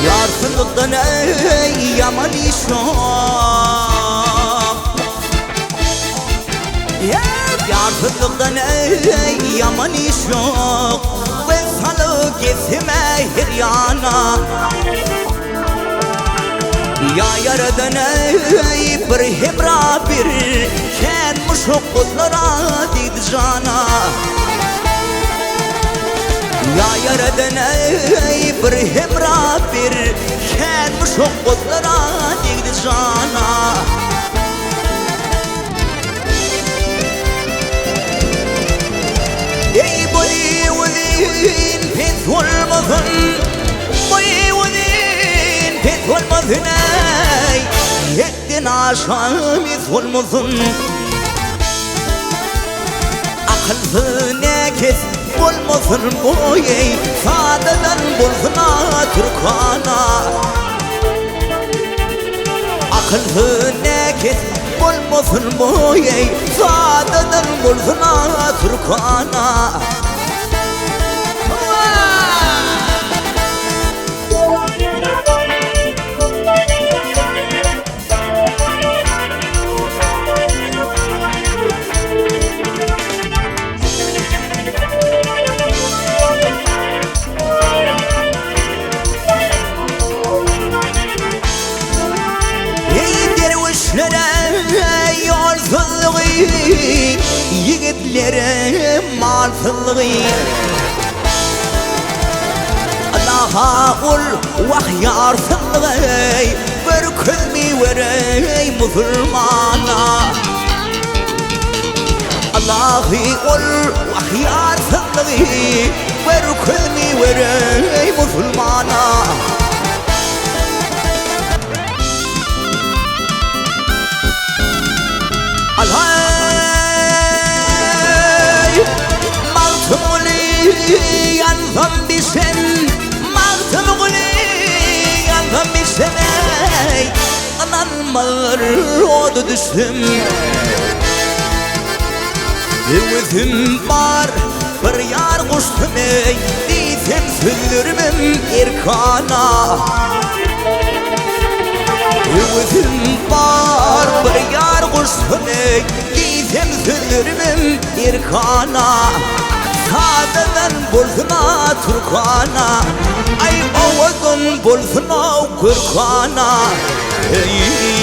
Ýarsyzlykdan eý ýaman iş ýok. Ýarsyzlykdan eý ýaman iş ýok. Göz salyp gezsem-ä her ýana. Ýa ýaradan eý bir hemra ber. Kän muşakgatlara degdi jana. Ýa ýaradan eý bir hemra ber. Kän muşakgatlara degdi jana. Eý boýy uzyn pes bolmasyn, Boýy uzyn pes bolmasyn eý, Hetden aşa mes bolmasyn. Akylsyz näkes bolmasyn boýy, Sadadan bolsun-a türkana. Akylsyz näkes bolmasyn boýy, Sadadan bolsun-a türkana. Eý derwüşlere ýolsuzlygy, Ýigitlere malsyzlygy. Ylaha ol wah ýarsyzlygy, Görkezmiwereý musulmana. Ylahy ol wah ýarsyzlygy, Görkezmiwereý musulmana. Alhaý! Magtymguly ýansam bişen, Magtymguly ýansam bişen eý, Ynanmazlar oda düşsem. Höwesim bar, bir ýar goşsam eý, Diýsem sözlerimem erkana. Höwesim bar, bir ýar goşsam eý, Diýsem sözlerimem erkana. Sadadan bolsun-a türkana, Aý, owadan bolsun-ow görkana. Eý.